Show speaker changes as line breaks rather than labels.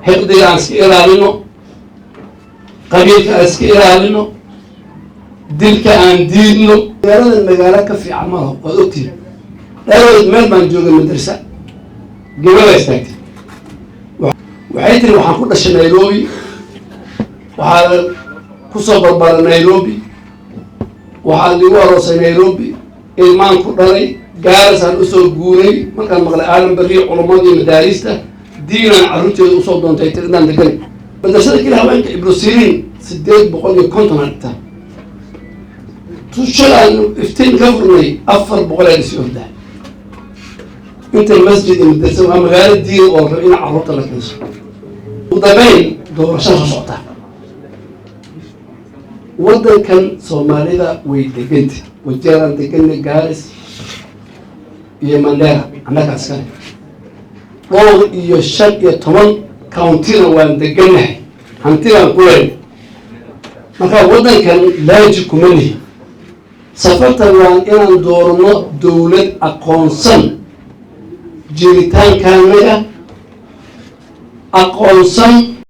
Xiqdiga aan iska ilaalino, qabiilka aan iska ilaalino, dilka aan diidno. Magaaladan magaalo ka fiican ma laho, waad ogtihin. Dheerood meel baan joogay, madrasa gabadha istaagtay, waxay tiri: "Waxaan ku dhashay Nairobi, waxaa kusoo barbaray Nairobi, waxaa ligu aroosay Nairobi, ilmaan ku dhalay, Gaarisaan usoo guuray markaan maqlay Aadan Barriyo culamadii madaarista diinaan carruurteeda usoo doontay." Tiri intaan deganay madrasada keli haweenka Ibnu Siriin 850 aan dhigtaa, tushalaan iftiin ka furnay, 400 aa lisii ordaa intay masjid iyo madrasa. Waa magaalo diin oo rabo in carruurta la keenso. Ugu dambeyn, doorashada soo socota waddankan Soomaalida way deganta. Wajeeraan deganay, Gaaris iyo Mandera annaga iskale. Dhowr iyo 15 countyna waan degannahay, hantidaan ku leyn. Marka waddankan laaji kuma nihi. Safartan waan inaan doorano dowlad aqoonsan jiritaankaanaga, aqoonsan.